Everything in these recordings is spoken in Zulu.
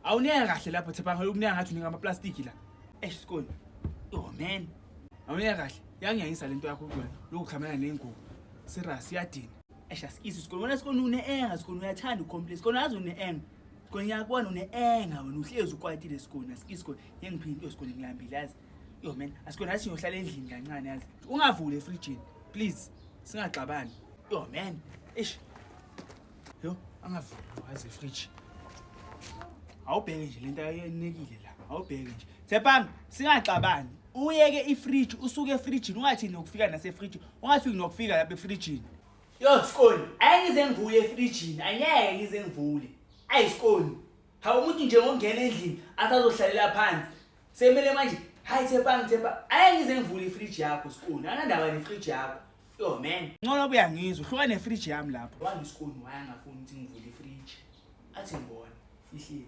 Awuneka kahle lapho Thepang, ukuneka ngathi unika amaplastiki la. Eish Skoni. Oh man. Awuneka kahle. Yangiyangisa lento yakho kuwena. Lokuxhamana nengubo. Serious iyadina. Eish asikisi Skoni. Wena Skoni une-enga Skoni uyathanda ucomplain. Skoni azi une-enga. Skoni ngiyakubona une-enga wena uhlezi ukwatile Skoni. Asikisi Skoni. Ngeke into Skoni ngilambile yazi. Yo man, asikoni athi ngiyohlala endlini kancane yazi. Ungavuli efrijini. Please. Singaxabani. Yo man. Eish. Yo, angavuli wazi efriji. Awubheke nje lento ayenekile la. Awubheke nje. Thepang, singaxabani. Uyeke ifridge, usuke efrijini, ungathi nokufika nasefrijini. Ungafiki nokufika lapha efrijini. Yo, Skoni, ayingize ngivule efrijini, angeke ngize ngivule. Ayi Skoni. Hawu umuntu nje ngokungena endlini athi azohlalela phansi. Semele manje, hayi Thepang, Thepang, ayingize ngivule ifridge yakho Skoni. Anandaba nefridge yakho. Yo man. Ngcono uyangizwa, uhlukane nefridge yami lapho. Wangiskoni wayangafuni ukuthi ngivule ifridge. Athi ngibona, ihleli.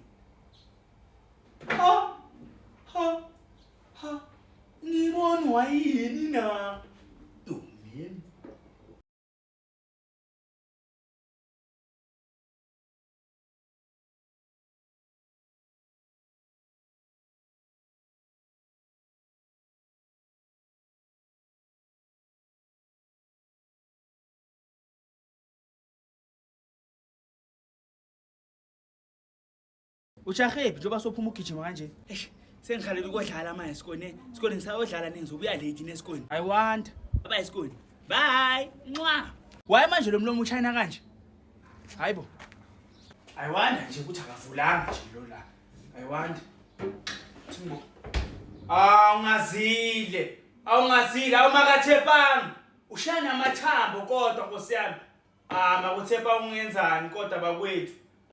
Ha ha ha ngibonwa yini na? Yo man. Ujahephi njengoba sophuma ugijima kanje? Eish, sengikhalela ukodlala manje sikone. Sikone ngisayodlala nengizobuya late nesikone. I want. Bye sikone. Bye. Nxa. Why manje lo mlomo uchina kanje? Hayibo. I wonder nje ukuthi akavulanga nje lo la. I wonder. Thimbo. Ah, ungazile. Awungazile, awumakathepanga. Ushaya namathambo kodwa Nkosi yami. Ah, makuthepha ungenzani kodwa bakwethu.